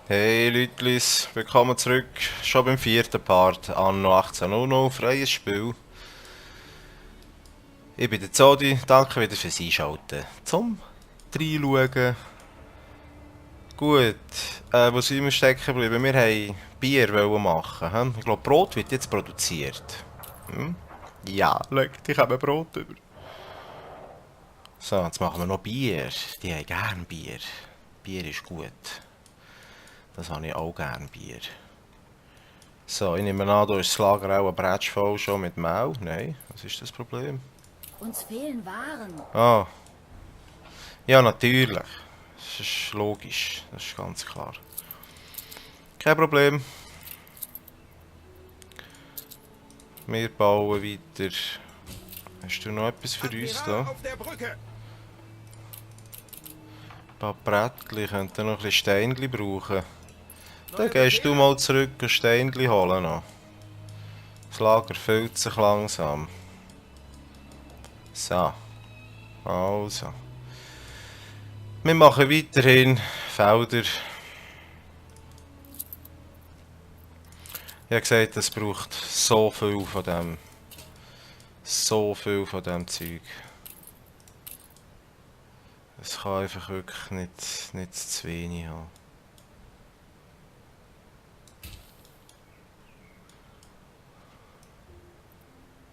Hey Leutlis, willkommen zurück. Schon beim vierten Part, Anno 1800, freies Spiel. Ich bin der Zodi, danke wieder fürs Einschalten. Zum Reinschauen. Gut, wo sind wir stecken geblieben? Wir wollten Bier machen. Hm? Ich glaube, Brot wird jetzt produziert. Hm? Ja, schau, die kommen Brot über. So, jetzt machen wir noch Bier. Die haben gern Bier. Bier ist gut. Das habe ich auch gern, Bier. So, ich nehme an, da ist das Lager auch ein Bretsch voll schon mit Mehl. Nein, was ist das Problem? Uns fehlen Waren. Ah, ja natürlich. Das ist logisch, das ist ganz klar. Kein Problem. Wir bauen weiter. Hast du noch etwas für uns da? Ein paar Brettchen, könnten noch ein bisschen Steinchen brauchen. Dann gehst du mal zurück und Steinchen holen noch. Das Lager füllt sich langsam. So. Also. Wir machen weiterhin Felder. Ich habe gesagt, es braucht so viel von dem. So viel von dem Zeug. Es kann einfach wirklich nicht zu wenig haben.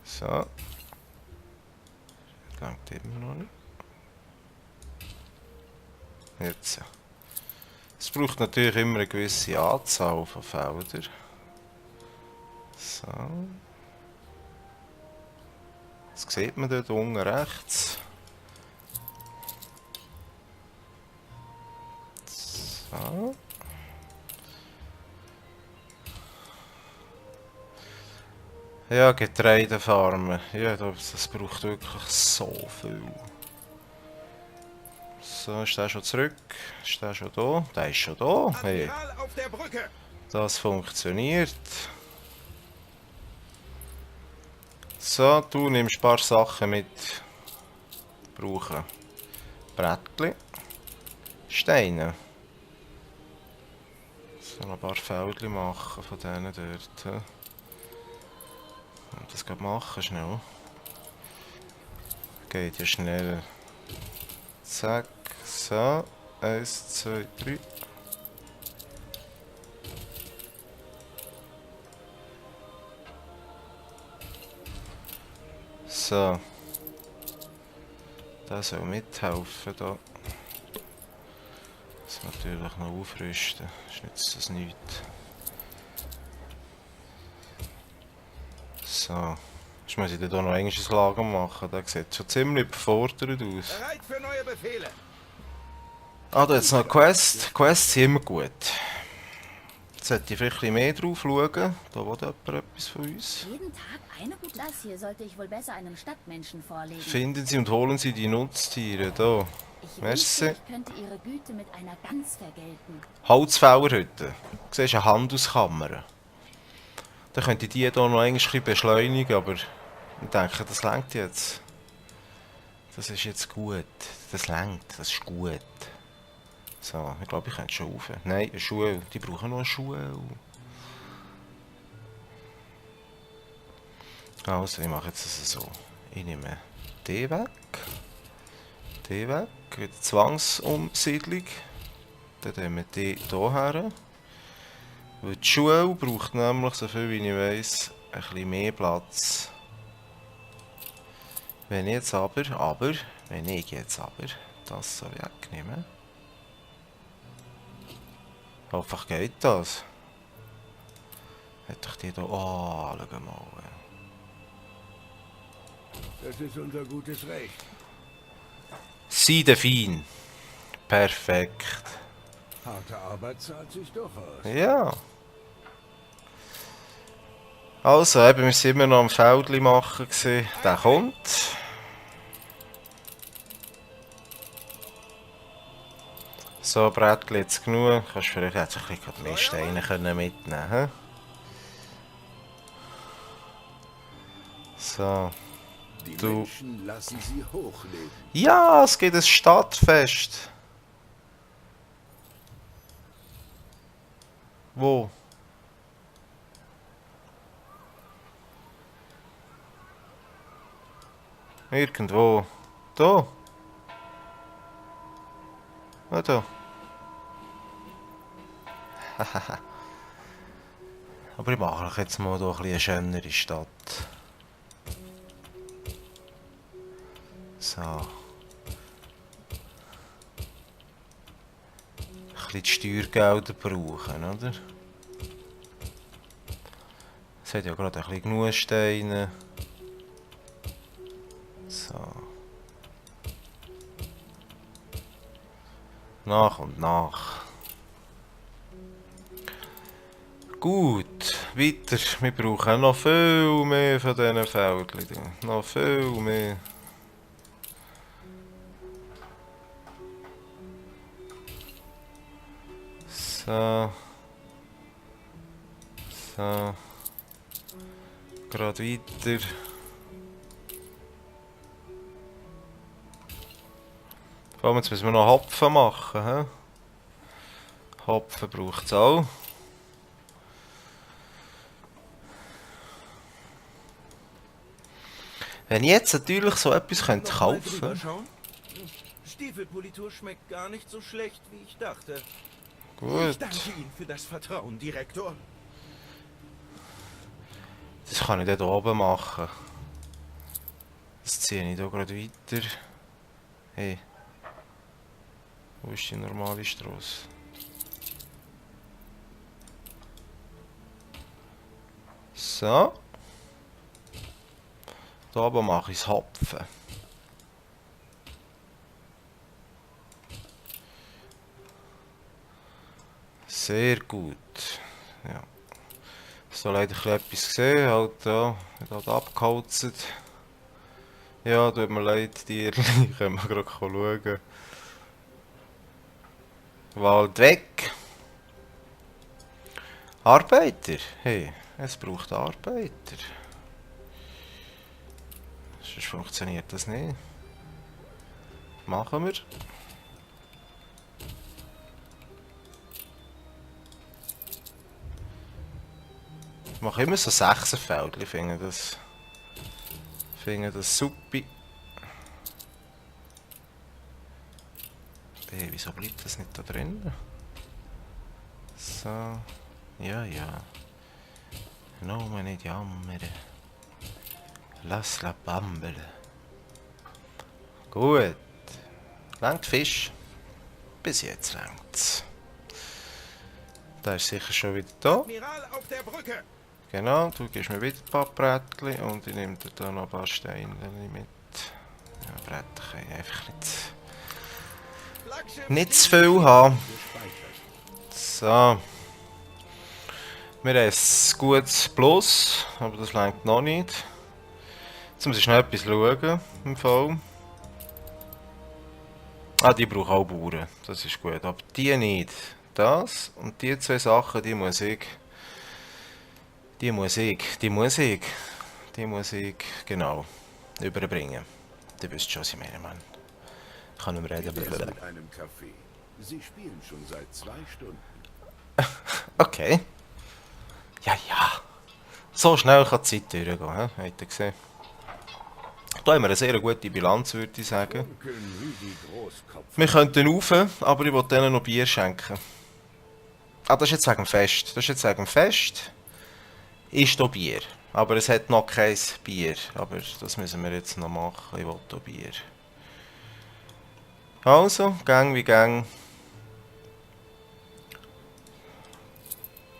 So. Langt immer noch nicht. Jetzt. Es braucht natürlich immer eine gewisse Anzahl von Feldern. So. Das sieht man dort unten rechts. So. Ja, Getreidefarmen. Ja, das braucht wirklich so viel. So, ist der schon zurück? Ist der schon da? Der ist schon da. Hey. Das funktioniert. So, du nimmst ein paar Sachen mit. Brauchen. Brettchen. Steine. So, noch ein paar Feldchen machen von denen dort. Und das machen schnell. Geht ja schnell. Zack. So. 1, 2, 3. So. Das soll mithelfen da. Das natürlich noch aufrüsten. Ist nützt das nichts. So. Jetzt muss ich da noch ein Lager machen. Der sieht schon ziemlich überfordert aus. Bereit für neue Befehle. Ah, da jetzt noch eine Quest. Quests sind immer gut. Jetzt sollte ich vielleicht ein bisschen mehr drauf schauen. Da will jemand etwas von uns. Jeden Tag eine gute... Das hier sollte ich wohl besser einem Stadtmenschen vorlegen. Finden Sie und holen Sie die Nutztiere. Da. Ich Merci. wünschte, ich könnte Ihre Güte mit einer Gans vergelten. Holzfällerhütte. Du siehst eine Handelskammer. Dann könnte ich die hier noch ein bisschen beschleunigen, aber ich denke, das reicht jetzt. Das ist jetzt gut. Das reicht, das ist gut. So, ich glaube, ich könnte schon rauf. Nein, eine Schuhe. Die brauchen noch eine Schuhe. Also, ich mache jetzt das so. Ich nehme die weg. Die weg. Wieder Zwangsumsiedlung. Dann nehmen wir die hier her. Weil die Schule braucht nämlich, so viel wie ich weiss, ein bisschen mehr Platz. Wenn ich jetzt wenn ich jetzt das so wegnehme. Hoffentlich geht das. Hätte ich die hier... Oh, schau mal. Das ist unser gutes Recht. Seidefein. Perfekt. Harte Arbeit zahlt sich doch aus. Ja. Also, eben, wir sind immer noch am Feldli machen gewesen. Der kommt. So, Brettli jetzt genug. Kannst vielleicht jetzt ein bisschen mehr Steine mitnehmen können. So. Die Du. Menschen lassen sie hochleben. Ja, es gibt ein Stadtfest. Wo? Irgendwo. Da? Ah, da. Aber ich mache euch jetzt mal hier eine schönere Stadt. So. Ein bisschen die Steuergelder brauchen, oder? Es hat ja gerade ein bisschen genug Steine. So. Nach und nach. Gut, weiter. Wir brauchen noch viel mehr von diesen Feldchen. Noch viel mehr. So. So. Gerade weiter. Vor allem jetzt müssen wir noch Hopfen machen. He? Hopfen braucht es auch. Wenn ich jetzt natürlich so etwas könnte kaufen. Stiefelpolitur schmeckt gar nicht so schlecht, wie ich dachte. Gut. Ich danke Ihnen für das Vertrauen, Direktor. Das kann ich dort oben machen. Das ziehe ich hier gerade weiter. Hey. Wo ist die normale Strasse? So. Hier oben mache ich das Hopfen. Sehr gut. Ja. So leider etwas gesehen, halt da, hat abgeholzt. Ja, tut mir leid, die können wir gerade schauen. Wald weg. Arbeiter, hey, es braucht Arbeiter. Sonst funktioniert das nicht. Machen wir. Ich mache immer so 6 Felder, ich finde das super. Hey, wieso bleibt das nicht da drin? So, ja. No, man nicht jammern. Lass la bambeln. Gut. Langt Fisch? Bis jetzt langt's. Da ist sicher schon wieder da. Admiral auf der Brücke! Genau, du gibst mir wieder ein paar Brettchen und ich nehme dir da noch ein paar Steine mit. Ja, Brettchen kann ich einfach nicht zu viel haben. So. Wir haben ein gutes Plus, aber das reicht noch nicht. Jetzt muss ich schnell etwas schauen im Fall. Ah, die brauchen auch Bauern, das ist gut, aber die nicht. Das und die 2 Sachen, die muss ich, genau, überbringen. Du wisst schon, was ich meine, Mann. Ich kann nicht mehr reden. Wie wär's mit einem Kaffee? Sie spielen schon seit 2 Stunden. Okay. Ja. So schnell kann die Zeit durchgehen, habt ihr gesehen? Da haben wir eine sehr gute Bilanz, würde ich sagen. Funkeln wie die Großkopf. Wir könnten rauf, aber ich will denen noch Bier schenken. Ah, das ist jetzt wegen dem Fest. Ist hier Bier. Aber es hat noch kein Bier. Aber das müssen wir jetzt noch machen. Ich will hier Bier. Also, Gang wie Gang.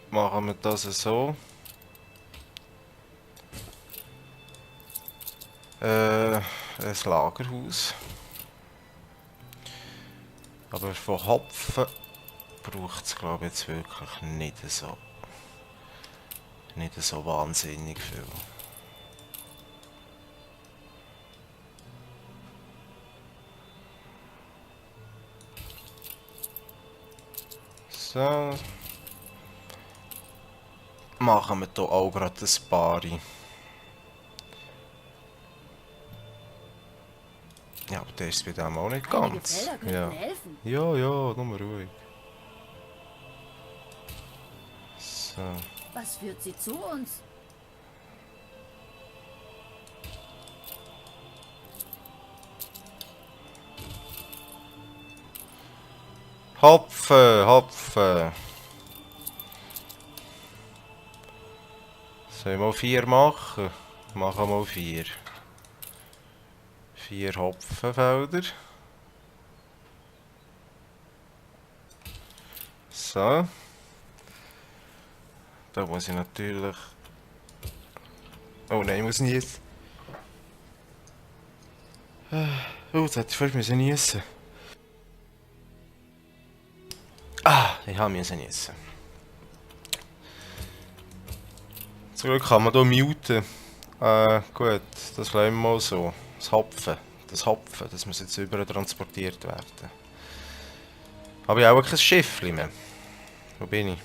Machen wir das so. Ein Lagerhaus. Aber von Hopfen braucht es, glaube ich, jetzt wirklich nicht so wahnsinnig viel. So. Machen wir hier auch gerade ein paar. Ja, aber der ist bei dem auch nicht Einige ganz. Felder könnten Ja. helfen. Ja, nur ruhig. So. Was führt sie zu uns? Hopfen, Hopfen. Sollen wir mal 4 machen? Machen wir mal 4. 4 Hopfenfelder. So. Da muss ich natürlich... Oh nein, ich muss niesen. Oh, jetzt hätte ich fast niesen. Ah, ich habe niesen. Zum Glück kann man hier muten. Gut, das lassen wir mal so. Das Hopfen, das muss jetzt übertransportiert werden. Habe ich auch kein Schiffli mehr. Wo bin ich?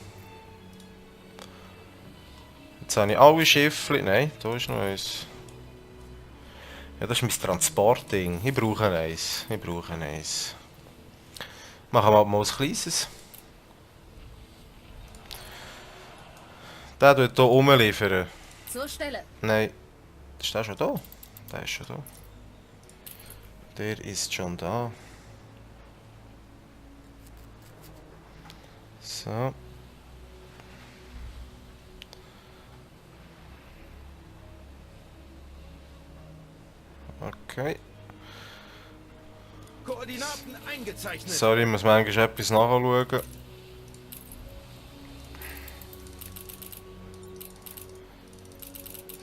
Jetzt habe ich alle Schiffli. Nein, da ist noch eins. Ja, das ist mein Transportding. Ich brauche eins. Machen wir mal ein kleines. Der tut hier rumliefern. Zur Stelle. Nein. Ist der schon da? Der ist schon da. Der ist schon da. So. Okay. Koordinaten eingezeichnet. Sorry, ich muss manchmal etwas nachschauen.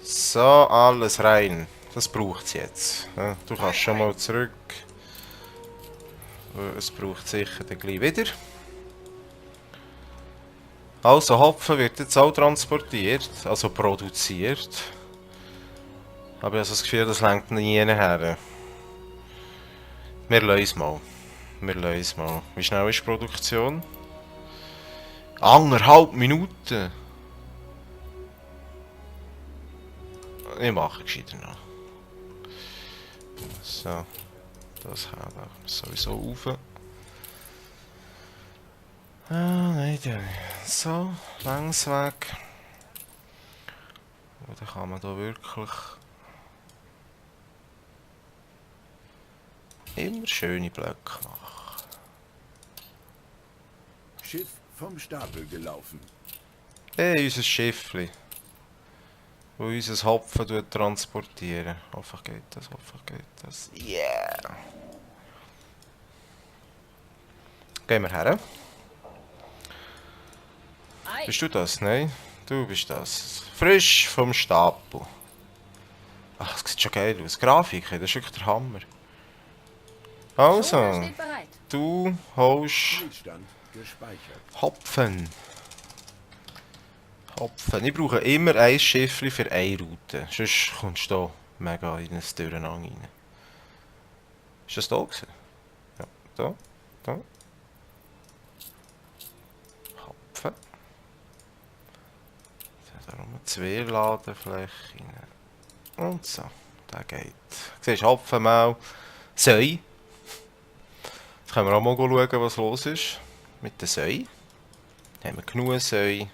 So, alles rein. Das braucht es jetzt. Ja, du kannst schon mal zurück. Es braucht sicher dann gleich wieder. Also Hopfen wird jetzt auch transportiert, also produziert. Aber ich habe das Gefühl, das lenkt nie her. Wir lassen es mal. Wie schnell ist die Produktion? 1,5 Minuten. Ich mache gescheiter noch. So. Das haben wir sowieso rauf. Ah, nein, so, längs weg. Oder kann man da wirklich immer schöne Blöcke machen. Schiff vom Stapel gelaufen. Hey, unser Schiffli. Wo unser Hopfen transportieren. Hoffentlich geht das. Yeah! Gehen wir her. Ei. Bist du das? Nein, du bist das. Frisch vom Stapel. Ach, das sieht schon geil aus. Grafik, das ist wirklich der Hammer. Schoner Also, steht bereit. du holst Stillstand gespeichert. Hopfen. Ich brauche immer ein Schiffli für eine Route. Sonst kommst du hier mega in ein Durcheinander rein. Ist das da gewesen? Ja, da. Hopfen. Darum 2 Ladeflächen. Und so, der geht. Siehst du, Hopfenmehl, Säu. Jetzt können wir auch mal schauen, was los ist mit der Säu. Haben wir genug Säu.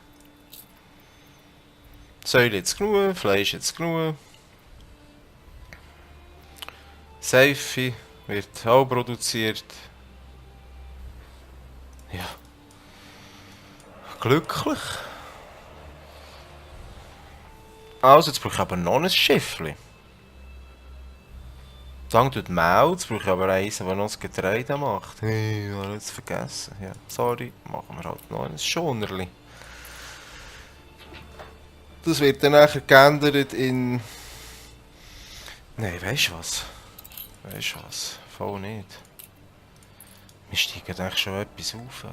Säu jetzt genug, Fleisch jetzt genug. Seife wird auch produziert. Ja. Glücklich. Also, jetzt brauche ich aber noch ein Schiffli. Dann tut Mehl, jetzt brauche ich aber eins, das noch das Getreide macht. Hey, ich habe es vergessen. Ja, sorry, machen wir halt noch ein Schonerli. Das wird dann nachher geändert in... Nein, weißt du was? Voll nicht. Wir steigen eigentlich schon etwas auf.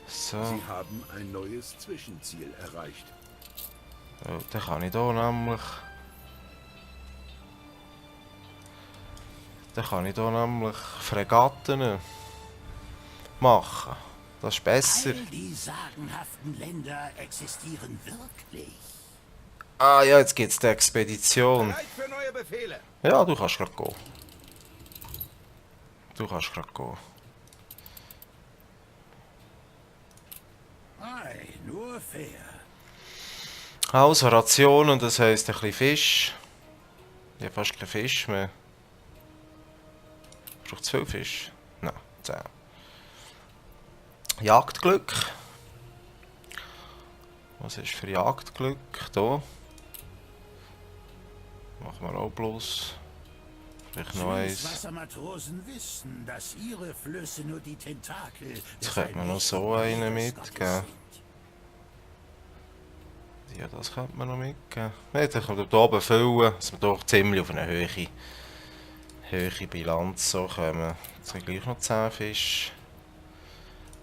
So. Sie haben ein neues Zwischenziel erreicht. Oh, dann kann ich hier nämlich... Fregatten machen. Das ist besser. All die sagenhaften Länder existieren wirklich. Ah ja, jetzt geht's die Expedition. Bereit für neue Befehle. Ja, du kannst gerade gehen. Ei, Nur fair. Also Rationen, das heisst ein bisschen Fisch. Ich habe fast keinen Fisch mehr. Braucht es viel Fisch? Nein, 10. Jagdglück. Was ist für Jagdglück? Hier. Machen wir auch bloß. Vielleicht noch eins. Süßwassermatrosen wissen, dass ihre Flüsse nur die Tentakel Jetzt könnte man noch so einen mitgeben. Ja, das könnte man noch mitgeben. Ja, dann können wir hier oben füllen, dass wir doch ziemlich auf eine hohe Bilanz so kommen. Jetzt sind gleich noch 10 Fische.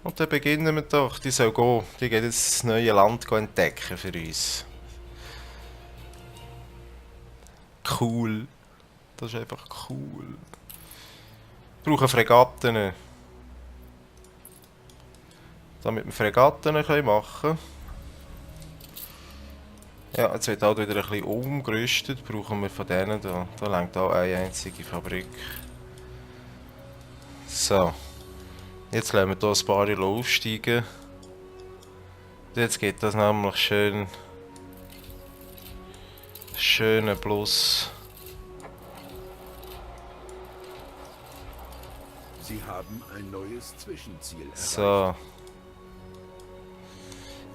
Und dann beginnen wir doch. Die soll gehen. Die geht jetzt das neue Land entdecken für uns. Cool. Das ist einfach cool. Wir brauchen Fregatten. Damit wir Fregatten machen können. Ja, jetzt wird halt wieder ein bisschen umgerüstet. Brauchen wir von denen da. Da lenkt auch eine einzige Fabrik. So. Jetzt lassen wir hier ein paar aufsteigen. Jetzt geht das nämlich schöne Plus. Sie haben ein neues Zwischenziel erreicht. So.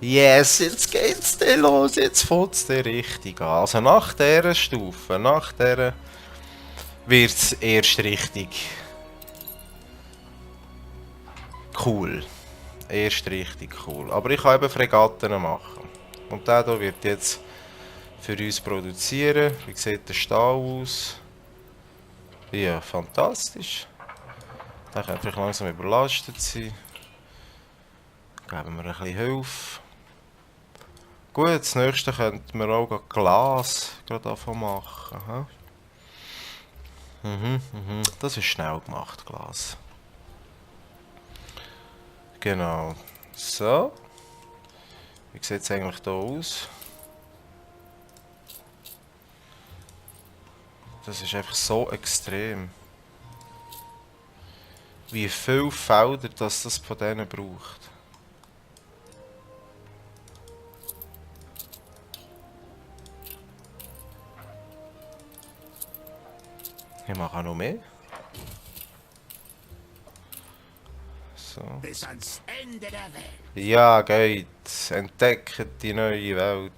Yes, jetzt geht's dann los, jetzt fängt es richtig an. Also nach dieser Stufe, nach dieser wird es erst richtig cool. Erst richtig cool. Aber ich kann eben Fregatten machen. Und der hier wird jetzt für uns produzieren. Wie sieht der Stahl aus? Ja, fantastisch. Der könnte vielleicht langsam überlastet sein. Geben wir ein bisschen Hilfe. Gut, das nächste könnten wir auch Glas davon machen. Das ist schnell gemacht, Glas. Genau. So. Wie sieht es eigentlich hier aus? Das ist einfach so extrem. Wie viele Felder das von denen braucht. Ich mache auch noch mehr. So. Bis ans Ende der Welt. Ja, geht. Entdeckt die neue Welt.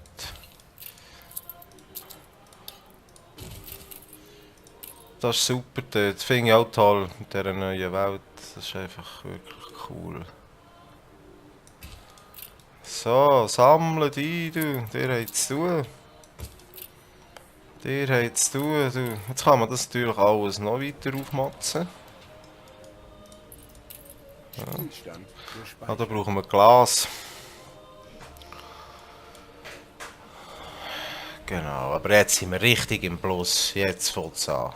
Das ist super dort. Das finde ich auch toll mit dieser neuen Welt. Das ist einfach wirklich cool. So, sammelt ein, du. Dir habt es zu tun. Dir habt es zu tun, du. Jetzt kann man das natürlich alles noch weiter aufmotzen. Stillstand Ah, gespeichert. da brauchen wir Glas. Genau, aber jetzt sind wir richtig im Plus. Jetzt fängt es an.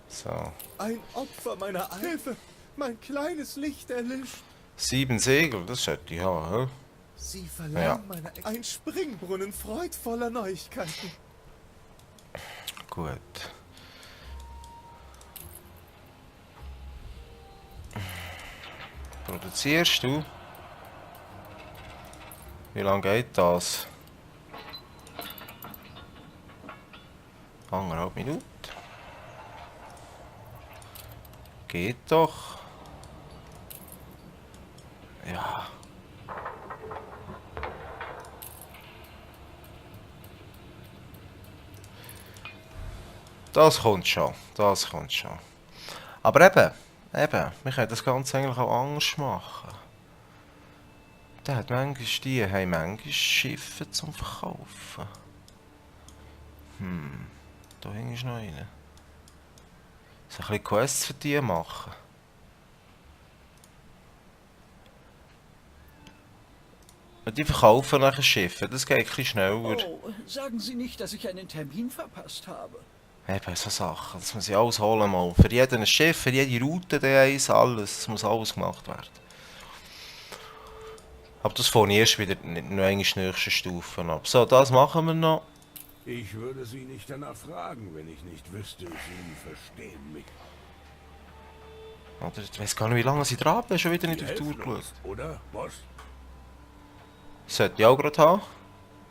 So. Ein Opfer meiner Hilfe. Mein kleines Licht erlischt. 7 Segel, das sollte ich haben. Hä? Sie verleihen Ja. ein Springbrunnen freudvoller Neuigkeiten. Gut. Produzierst du? Wie lange geht das? 1,5 Minuten. Geht doch. Ja. Das kommt schon, das kommt schon. Aber eben, wir können das Ganze eigentlich auch anders machen. Die haben manchmal Schiffe zum Verkaufen. Da hinten ist noch einer. So ein bisschen Quests für die machen. Und die verkaufen nachher Schiffe, das geht ein bisschen schneller. Oh, sagen Sie nicht, dass ich einen Termin verpasst habe. Eben, so Sachen, das muss ich alles holen mal. Für jeden Schiff, für jede Route, alles, das muss alles gemacht werden. Aber das fange ich erst wieder noch einmal nächste Stufen ab. So, das machen wir noch. Ich würde Sie nicht danach fragen, wenn ich nicht wüsste, Sie verstehen mich. Oder ich weiß gar nicht, wie lange ich dran bin, schon wieder nicht auf die Uhr Helfen uns, geschaut. oder, Boss? Sollte ich auch gerade haben.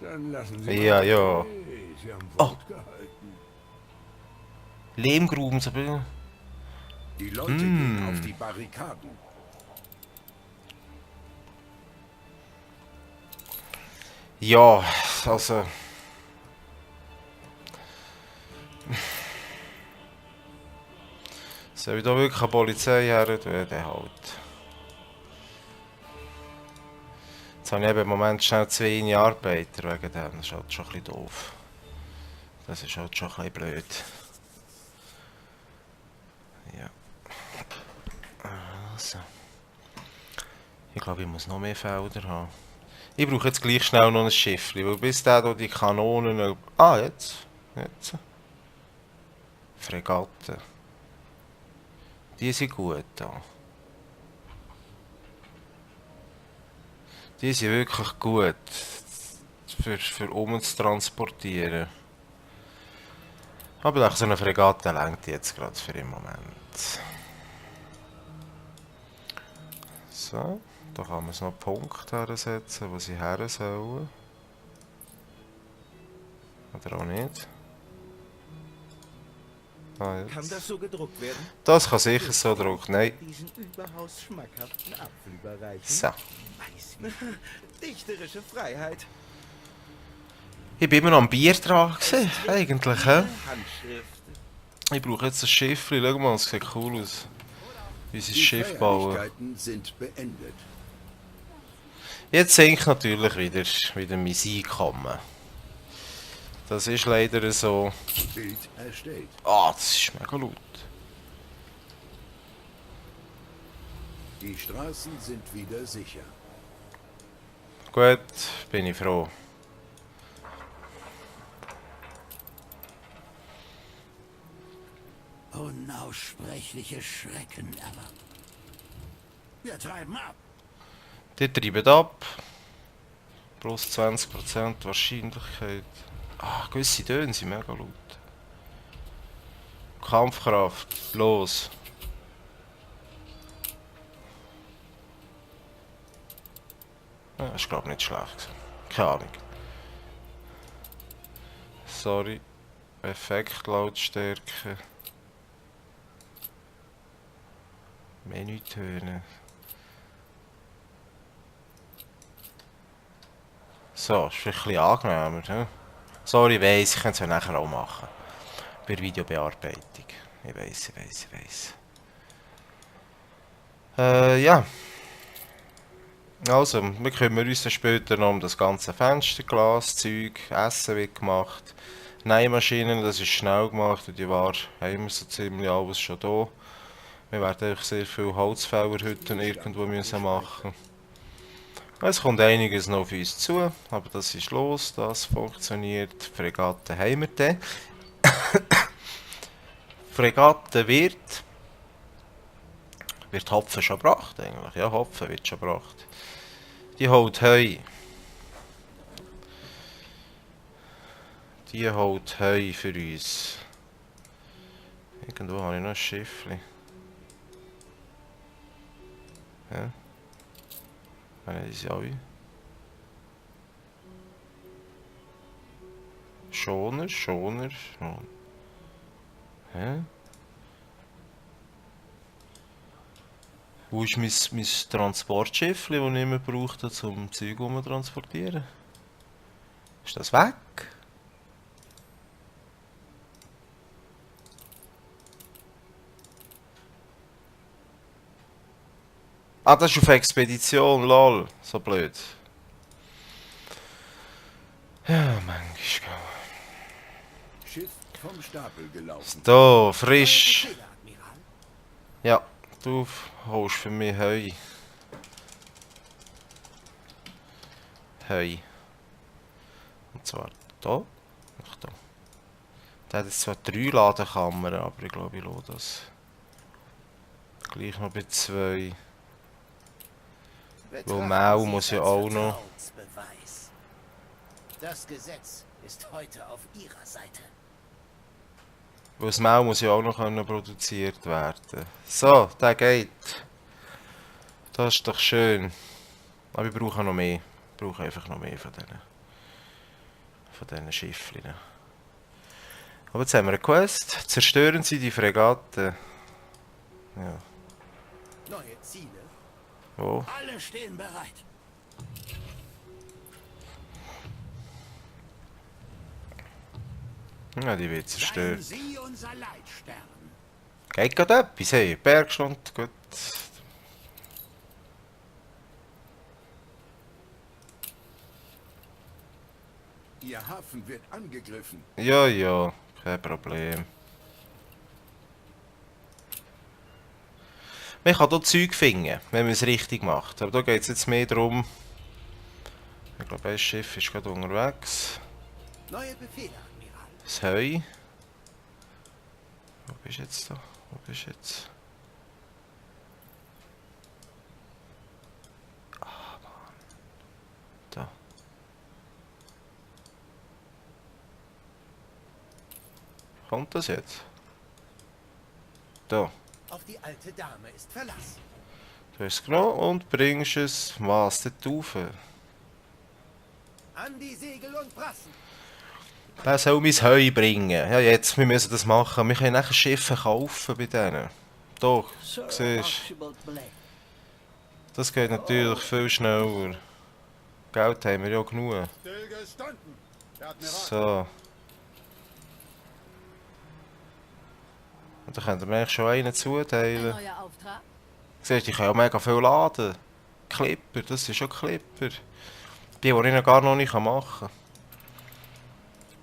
Dann lassen Sie Ja, mal ja. hey, Sie haben Oh. Wort gehalten. Lehmgruben, so ein Die Leute gehen auf die Barrikaden. Ja, also... Soll ich da wirklich eine Polizei her tun? Dann halt. Jetzt habe ich eben im Moment schnell 2 Arbeiter wegen dem. Das ist halt schon ein bisschen doof. Das ist halt schon ein bisschen blöd. Ja. Also. Ich glaube, ich muss noch mehr Felder haben. Ich brauche jetzt gleich schnell noch ein Schiff, weil bis der hier die Kanonen... Ah, jetzt. Fregatten. Die sind gut da. Die sind wirklich gut. Für umzutransportieren. Aber so eine Fregatte reicht jetzt gerade für den Moment. So, da kann man noch Punkte hersetzen, wo sie her sollen. Oder auch nicht. Ah, Kann jetzt. das so gedruckt werden? Das kann sicher so drucken. Nein. Diesen überaus schmackhaften Apfel überreichen. So. Weiß nicht. Dichterische Freiheit. Ich bin immer noch am Bier dran gewesen, eigentlich. He? Handschrift. Ich brauche jetzt ein Schiff. Schau mal, es sieht cool aus. Wie sie das Die Schiff bauen. Feierlichkeiten sind beendet. Jetzt sinkt natürlich wieder mein Einkommen. Das ist leider so. Bild erstellt. Ah, das ist mega laut. Die Straßen sind wieder sicher. Gut, bin ich froh. Unaussprechliche Schrecken, aber... Wir treiben ab. Die treiben ab. Plus 20% Wahrscheinlichkeit. Ah, gewisse Töne sind mega laut. Kampfkraft, los. Ja, ist glaube nicht schlecht gewesen. Keine Ahnung. Sorry. Effektlautstärke. Menütöne. So, ist vielleicht ein bisschen angenehmer. He? Sorry, ich weiss, ich könnte es ja nachher auch machen. Bei der Videobearbeitung. Ich weiss. Ja. Also, wir kümmern uns dann später noch um das ganze Fensterglas, Zeug, Essen wird gemacht. Nähmaschinen, das ist schnell gemacht und die war, haben wir so ziemlich alles schon da. Wir werden auch sehr viele Holzfäller heute irgendwo müssen machen. Es kommt einiges noch auf uns zu, aber das ist los, das funktioniert. Die Fregatte haben wir dann. Fregatte wird Hopfen schon gebracht eigentlich? Ja, Hopfen wird schon gebracht. Die holt Heu. Die holt Heu für uns. Irgendwo habe ich noch ein Schiffli. Ja. Nein, das ist alle. Schoner. Hä? Wo ist mein Transportschiff, das ich immer brauchte, um Zeug zu transportieren? Ist das weg? Ah, das ist auf Expedition, lol. So blöd. Ja, manchmal. Schiff vom Stapel gelaufen. So, frisch. Ja, du holst für mich Heu. Und zwar da. Achtung. Der hat jetzt zwar 3 Ladekammern, aber ich glaube, ich lasse das. Gleich noch bei 2. Weil Mau muss ja auch noch. Das Gesetz ist heute auf Ihrer Seite. Weil das Mau muss ja auch noch produziert werden. So, der geht. Das ist doch schön. Aber wir brauchen noch mehr. brauche einfach noch mehr von diesen Schiffen. Aber jetzt haben wir eine Quest. Zerstören Sie die Fregatte. Ja. Neue Ziele. Wo? Alle stehen bereit. Ja, die wird Seien zerstört. Sie unser Leitstern. Geht gerade etwas, hey. Bergschwund, gut. Ihr Hafen wird angegriffen. Ja, ja, kein Problem. Man kann hier Zeug finden, wenn man es richtig macht. Aber da geht es jetzt mehr darum. Ich glaube, ein Schiff ist gerade unterwegs. Neue Befehle, Admiral. Das Heu. Wo bist du jetzt da? Wo bist du jetzt? Ah, Mann. Da. Kommt das jetzt? Da. Auf die alte Dame ist Verlass. Du hast es genommen und bringst es was dort rauf. An die Segel und Brassen. Der soll mein Heu bringen. Ja, jetzt, wir müssen das machen. Wir können nachher Schiffe kaufen bei denen. Doch, Sir siehst Archibald Black. das geht natürlich viel schneller. Geld haben wir ja genug. Stillgestanden. Der Admiral. So. Und dann könnten wir eigentlich schon einen Ein zuteilen. neuer Auftrag? Siehst du, ich kann ja mega viel laden. Clipper, das sind schon Clipper. Die ich noch gar noch nicht machen kann.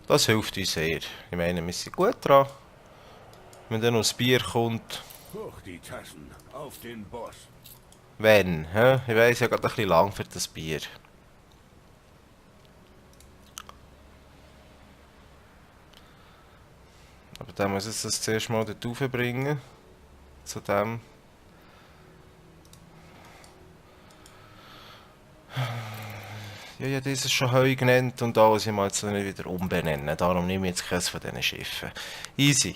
Das hilft uns sehr. Ich meine, wir sind gut dran. Wenn dann noch das Bier kommt. Hoch die Taschen. Auf den Boss. Wenn, hä? Ich weiss ja gerade ein bisschen lang für das Bier. Aber dann muss ich das zuerst mal dort raufbringen. Zu dem. Ja, ja, dieses schon Heu genannt und alles. Ich muss jetzt nicht wieder umbenennen. Darum nehme ich jetzt keines von diesen Schiffen. Easy.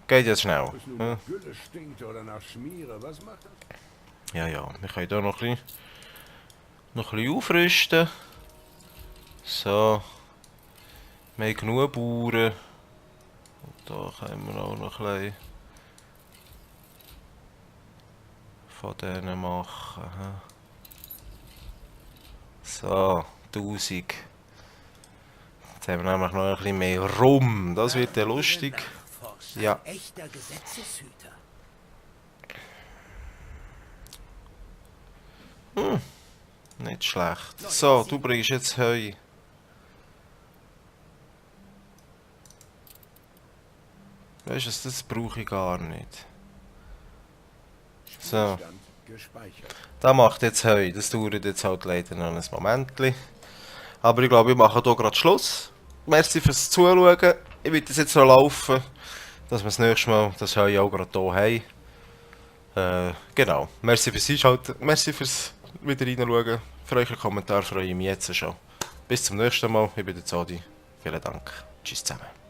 Geht jetzt schnell. Ob es nun Ja, nach Gülle stinkt oder nach Schmiere, was macht das? ja, ja. Wir können hier noch ein bisschen aufrüsten. So. Wir haben genug Bauern. Und da können wir auch noch ein bisschen von denen machen. Hä? So, 1000. Jetzt haben wir nämlich noch ein bisschen mehr Rum. Das wird ja lustig. Nachforscher, Ja. Echter Gesetzeshüter. Nicht schlecht. So, du bringst jetzt Heu. Weißt du, das brauche ich gar nicht. So. Spielstand gespeichert. Das macht jetzt Heu. Das dauert jetzt halt leider noch ein Momentchen. Aber ich glaube, wir machen hier gerade Schluss. Merci fürs Zuschauen. Ich will das jetzt noch laufen, dass wir das nächste Mal das Heu auch gerade hier haben. Genau. Merci fürs Einschalten. Merci fürs wieder reinschauen. Für euren Kommentar freue ich mich jetzt schon. Bis zum nächsten Mal. Ich bin der Zodi. Vielen Dank. Tschüss zusammen.